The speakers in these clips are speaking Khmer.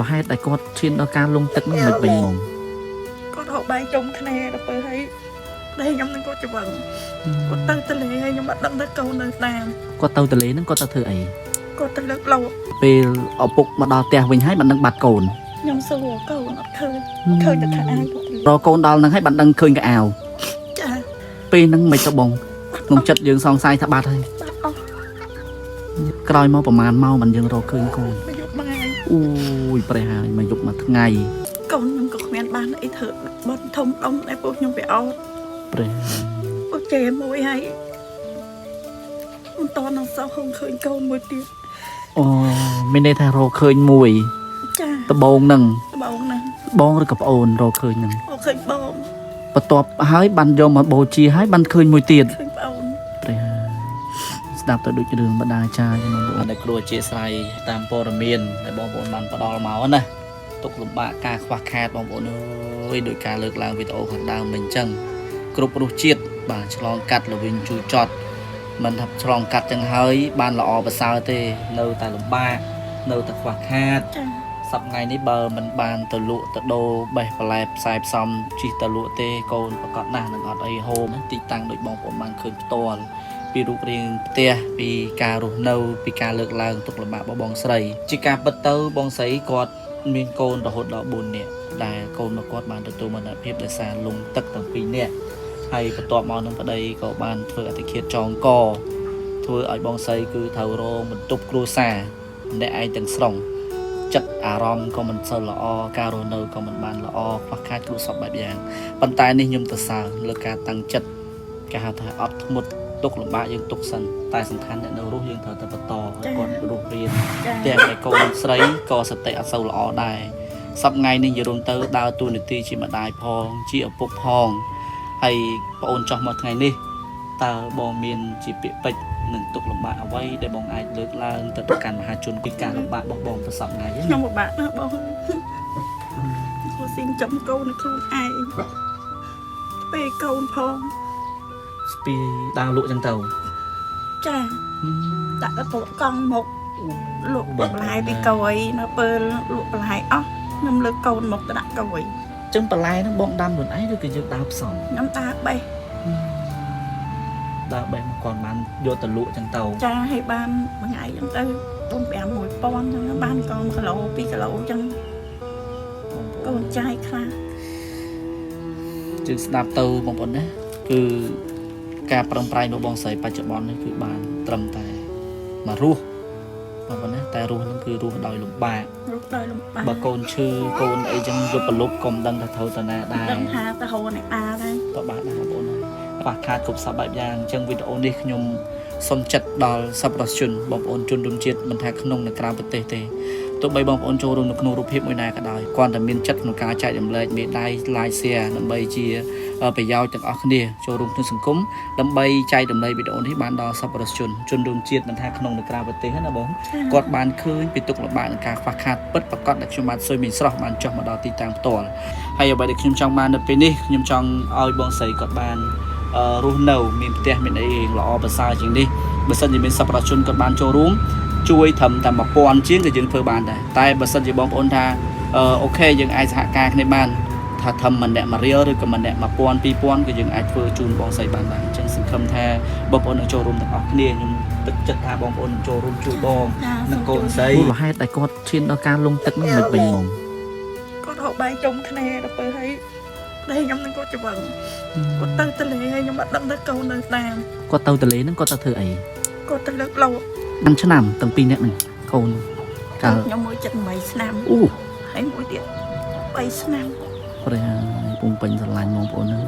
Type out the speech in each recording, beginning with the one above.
លហេតុដែលគាត់ឈានដល់ការលង់ទឹកហ្នឹងមិនវិញហ្មង គាត់ហូបបាយជុំគ្នាដល់ពេលហើយតែខ្ញុំនឹងគាត់ច្វឹងគាត់ទៅទលេហើយខ្ញុំអត់ដឹងថាកូននៅតាម គាត់ទៅទលេហ្នឹងគាត់ទៅធ្វើអី គាត់ទៅលើកលោ ពេលឪពុកមកដល់ផ្ទះវិញហើយបានដឹងបាត់កូន ខ្ញុំសួរកូនអត់ឃើញឃើញតែខោអាវគាត់ រកកូនដល់ហ្នឹងហើយបានដឹងឃើញកៅអៅ ចា ពេលហ្នឹងមិនទៅបងក្នុងចិត្តយើងសង្ស័យថាបាត់ហើយ បាត់អស់ ក្រោយមកប្រហែលម៉ោងបានយើងរកឃើញកូន មកយកបាយ អូយប្រេះហើយមកយប់មួយថ្ងៃ កូនខ្ញុំក៏គ្មានបានអីធ្វើបត់ធំដុំដែរពួកខ្ញុំវាអត់ ប្រេះ ពួកជេមួយហើយមិនតនឹងសោះហងឃើញកូនមួយទៀត អូមានន័យថារកឃើញមួយ ចា ដបងហ្នឹង ដបងហ្នឹង បងឬក៏ប្អូនរកឃើញហ្នឹង អូឃើញបង បន្ទាប់ហើយបានយកមកបូជាហើយបានឃើញមួយទៀត ឃើញប្អូន ព្រះស្ដាប់ទៅដូចរឿងបដាចារ្យហ្នឹងបងប្អូនដែលគ្រូអធិស្ឋានតាមព័ត៌មានដែលបងប្អូនបានផ្ដល់មកណាទុកលំបាកការខ្វះខាតបងប្អូនអើយដោយការលើកឡើងវីដេអូខាងដើមមិញអញ្ចឹងគ្រប់រសជាតិបាទឆ្លងកាត់លវិញជូរចត់មិនថាឆ្លងកាត់ចឹងហើយបានល្អប្រសើរទេនៅតែលំបាកនៅតែខ្វះខាត ចា សប្តាហ៍នេះបើមិនបានទៅលក់ទៅដូរបេះបន្លែផ្សាយផ្សំជីទៅលក់ទេកូនប្រកាសណាស់នឹងអត់អីហូមទីតាំងដូចបងប្អូនបានឃើញផ្ទាល់ពីរូបរាងផ្ទះពីការរស់នៅពីការលើកឡើងទុកលំបាករបស់បងស្រីជាការពិតទៅបងស្រីគាត់មានកូនរហូតដល់4នាក់ដែលកូនរបស់គាត់បានទទួលមរណភាពដោយសារលង់ទឹកទាំងពីរនាក់ហើយបន្ទាប់មកនឹងប្តីក៏បានធ្វើអតិឃាតចងកធ្វើឲ្យបងស្រីគឺត្រូវរងបន្ទប់គ្រួសារម្នាក់ឯងទាំងស្រុង ចិត្តអារម្មណ៍ក៏មិនសូវល្អការរស់នៅក៏មិនបានល្អខ្វះខាតគ្រប់សពបែបយ៉ាងប៉ុន្តែនេះខ្ញុំទៅសើលើការតាំងចិត្តគេហៅថាអត់ធ្មត់ទុកលំបាកយើងទុកសិនតែសំខាន់អ្នកនៅរស់យើងត្រូវតែបន្តឲ្យគាត់រស់រៀន ចា ទាំងតែកូនស្រីក៏សតិអត់សូវល្អដែរសប្ងៃនេះនិយាយរួមទៅដើរតួនាទីជាម្ដាយផងជាឪពុកផងហើយប្អូនចោះមកថ្ងៃនេះតើបងមានជាពាក្យពេចន៍នឹងទុកលំបាកអ្វីដែលបងអាចលើកឡើងទៅកាន់មហាជនពីការលំបាករបស់បងទៅសប្ងៃហ្នឹង ខ្ញុំពិបាកណាស់បងគូស៊ីងចំកូននឹងខ្លួនឯងពេលកូនផង ស្ពីដើរលក់ចឹងទៅ ចាដាក់កតកង់មកលក់បន្លែពីកយនៅពេលលក់បន្លែអស់ខ្ញុំលើកកូនមកទៅដាក់កយ ចឹងបន្លែហ្នឹងបងដាំខ្លួនឯងឬក៏យើងដើរផ្សំ ខ្ញុំដើរបេះ ដើរបេះមកគាត់បានយកទៅលក់ចឹងទៅ ចាឲ្យបានមួយថ្ងៃចឹងទៅ4 5 1000ចឹងបានកង1គីឡូ2គីឡូចឹង បងប្ កូនចាយខ្លះ ជើងស្ដាប់ទៅបងប្អូនណាគឺការប្រឹងប្រែងរបស់បងស្រីបច្ចុប្បន្ននេះគឺបានត្រឹមតែមករស់បងប្អូនណាតែរស់ហ្នឹងគឺរស់ដោយលំបាករ ស់ដោយលំបាក បើកូនឈឺកូនអីចឹងយកប្រលប់ក៏មិនដឹងថាត្រូវទៅណាដែរ ដឹងថាទៅហៅអ្នកអាដែរ ក៏បានដែរបងប្អូនហើយខ្វះខាតគ្រប់សពបែបយ៉ាងអញ្ចឹងវីដេអូនេះខ្ញុំសូមចាត់ដល់សប្បុរសជនបងប្អូនជនរួមជាតិមិនថាក្នុងនិងក្រៅប្រទេសទេទោះបីបងប្អូនចូលរួមនៅក្នុងរូបភាពមួយណាក៏ដោយគ្រាន់តែមានចិត្តក្នុងការចែករំលែកមេដៃ like share ដើម្បីជាប្រយោជន៍ទាំងអស់គ្នាចូលរួមក្នុងសង្គមដើម្បីចែករំលែកវីដេអូនេះបានដល់សប្បុរសជនជនរួមជាតិមិនថាក្នុងនិងក្រៅប្រទេសណាបងគាត់បានឃើញពីទុក្ខលំបាកនិងការខ្វះខាតពិតប្រាកដដែលខ្ញុំបានសុយមានស្រស់បានចុះមកដល់ទីតាំងផ្ទាល់ ហើយអ្វីដែលខ្ញុំចង់បាននៅពេលនេះខ្ញុំចង់ឲ្យបងស្រីគាត់បានរស់នៅមានផ្ទះមានអីល្អប្រសើរជាងនេះបើសិនជាមានសប្បុរសជនគាត់បានចូលរួមជួយត្រឹមតែ1000ជាងក៏យើងធ្វើបានដែរតែបើសិនជាបងប្អូនថាអូខេយើងអាចសហការគ្នាបានថាធំម្នាក់មួយរៀលឬក៏ម្នាក់1000 2000ក៏យើងអាចធ្វើជូនបងស្រីបានដែរអញ្ចឹងសង្ឃឹមថាបងប្អូននឹងចូលរួមទាំងអស់គ្នាខ្ញុំទឹកចិត្តថាបងប្អូននឹងចូលរួមជួយបង ចា និងកូនស្រីមូលហេតុដែលគាត់ឈានដល់ការលង់ទឹកនឹងមិនវិញហ្មង គាត់ហូបបាយជុំគ្នាដល់ពេលហើយតែខ្ញុំនឹងគាត់ច្វឹងគាត់ទៅទលេហើយខ្ញុំអត់ដឹងថាកូននៅតាម គាត់ទៅទលេហ្នឹងគាត់ទៅធ្វើអី គាត់ទៅលើកលោ បានឆ្នាំទាំងពីរនាក់ហ្នឹងកូនកាល ខ្ញុំមួយចិត្ត8ឆ្នាំ អូ ហើយមួយទៀត3ឆ្នាំ ព្រះហើយពងពេញស្រឡាញ់បងប្អូនហ្នឹង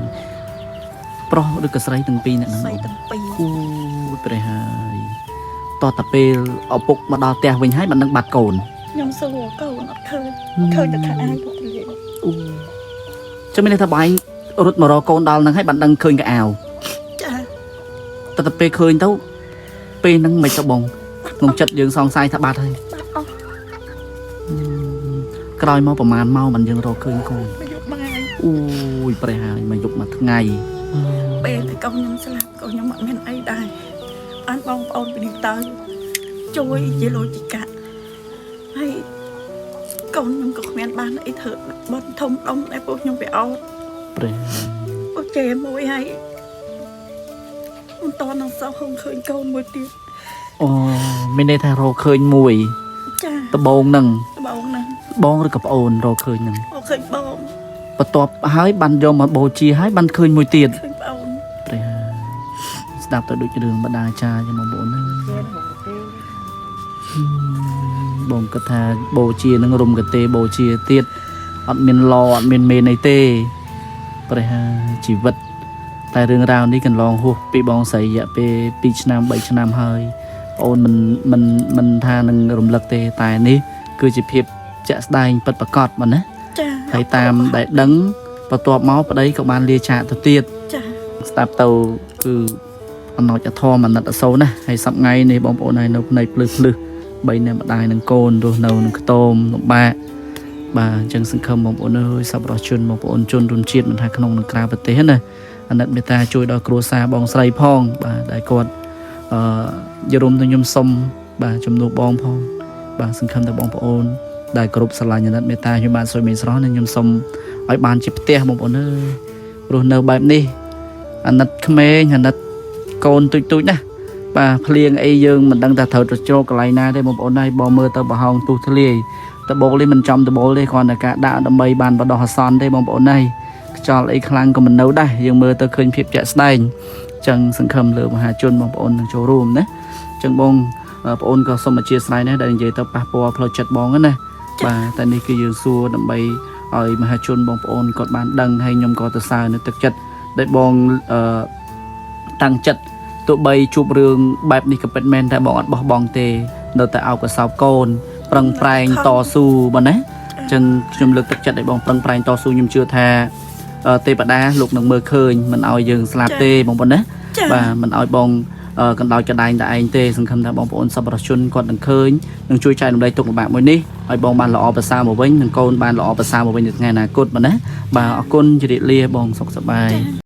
ប្រុសឬក៏ស្រីទាំងពីរនាក់ហ្នឹង ស្រីទាំងពីរ អូព្រះហើយតោះតែពេលឪពុកមកដល់ផ្ទះវិញហើយបានដឹងបាត់កូន ខ្ញុំសួរកូនអត់ឃើញឃើញតែខោអាវគាត់លេង អូចាំមានន័យថាបងឯងរត់មករកកូនដល់ហ្នឹងហើយបានដឹងឃើញកៅអៅ ចា តតែពេលឃើញទៅពេលហ្នឹងមិនទៅបងក្នុងចិត្តយើងសង្ស័យថាបាត់ហើយ បាត់អស់ ក្រោយមកប្រហែលម៉ោងបានយើងរកឃើញកូន មកយកបាយ អូយព្រះហើយមកយប់មួយថ្ងៃ ពេលតែកូនខ្ញុំស្លាប់កូនខ្ញុំអត់មានអីដែរបានបងប្អូនពីនេះទៅជួយជាលុយជាកាក់ហើយក កូនខ្ញុំក៏គ្មានបានអីធ្វើបន់ធំដុំដែរពួកខ្ញុំវាអត់ ព្រះ ពួកជេមួយហើយមិនតនឹងសោះហងឃើញកូនមួយទៀត អូមានន័យថារកឃើញមួយ ចា ដបងនឹង ដបងហ្នឹង បងឬក៏ប្អូនរកឃើញនឹង អូឃើញបង បន្ទាប់ហើយបានយកមកបូជាហើយបានឃើញមួយទៀត ឃើញប្អូន ព្រះស្ដាប់ទៅដូចរឿងបដាចាចឹងបងប្អូនណាបងគិតថាបូជានឹងរុំកទេបូជាទៀតអត់មានឡអត់មានមេនអីទេព្រះជីវិត តែរឿងរ៉ាវនេះកន្លងហួសពីបងស្រីរយៈពេល2ឆ្នាំ3ឆ្នាំហើយបងអូនមិនមិនមិនថានឹងរំលឹកទេតែនេះគឺជាភាពជាក់ស្ដែងពិតប្រាកដបងណា ចា ហើយតាមដែលដឹងបន្ទាប់មកប្តីក៏បានលាចាកទៅទៀត ចា ស្ដាប់ទៅគឺអណោចអធមអាណិតអសូរណាស់ហើយសប្ងៃនេះបងប្អូនហើយនៅភ្នែកភ្លឺភ្លឺបីអ្នកម្ដាយនិងកូនរស់នៅនឹងខ្ទមលំបាកបាទអញ្ចឹងសង្ឃឹមបងប្អូនអើយសប្បុរសជនបងប្អូនជនរួមជាតិមិនថាក្នុងនិងក្រៅប្រទេសណាអាណិតមេត្តាជួយដល់គ្រួសារបងស្រីផងបាទដែលគាត់អឺយល់រួមទៅខ្ញុំសុំបាទជំនួសបងផងបាទសង្ឃឹមថាបងប្អូនដែលគោរពស្រឡាញ់អាណិតមេត្តាខ្ញុំបានសុយមេស្រស់និងខ្ញុំសុំឲ្យបានជាផ្ទះបងប្អូនអើយរស់នៅបែបនេះ អាណិតក្មេងអាណិតកូនទូចទូចណាស់បាទភ្លៀងអីយើងមិនដឹងថាត្រូវទៅជ្រកកន្លែងណាទេបងប្អូនហើយបងមើលទៅប្រហោងទុះធ្លាយដបូលនេះមិនចំដបូលទេគ្រាន់តែការដាក់ដើម្បីបានបដោះអាសន្នទេបងប្អូនហើយខ្យល់អីខ្លាំងក៏មិននៅដែរយើងមើលទៅឃើញភាពជាក់ស្ដែងអញ្ចឹងសង្ឃឹមលើមហាជនបងប្អូននឹងចូលរួមណាអញ្ចឹងបងប្អូនក៏សូមអធិស្ឋានដែរដែលនិយាយទៅប៉ះពាល់ផ្លូវចិត្តបងណាបាទតែនេះគឺយើងសួរដើម្បីឲ្យមហាជនបងប្អូនគាត់បានដឹងហើយខ្ញុំក៏ទៅសើនៅទឹកចិត្ត ដែលបងអឺតាំងចិត្តទោះបីជួបរឿងបែបនេះក៏ពិតមែនតែបងអត់បោះបង់ទេនៅតែអោបកសោបកូនប្រឹងប្រែងតស៊ូបងណាអញ្ចឹងខ្ញុំលើកទឹកចិត្តឲ្យបងប្រឹងប្រែងតស៊ូខ្ញុំជឿថាទេវតាលោកនឹងមើលឃើញមិនឲ្យយើងស្លាប់ទេបងប្អូនណា ចា បាទមិនឲ្យបងកណ្ដោចកណ្ដែងតែឯងទេសង្ឃឹមថាបងប្អូនសប្បុរសជនគាត់នឹងឃើញនឹងជួយចែករំលែកទុក្ខលំបាកមួយនេះឲ្យបងបានល្អប្រសើរមកវិញនិងកូនបានល្អប្រសើរមកវិញនៅថ្ងៃអនាគតបងណាបាទអរគុណជម្រាបលាបងសុខសប្បាយ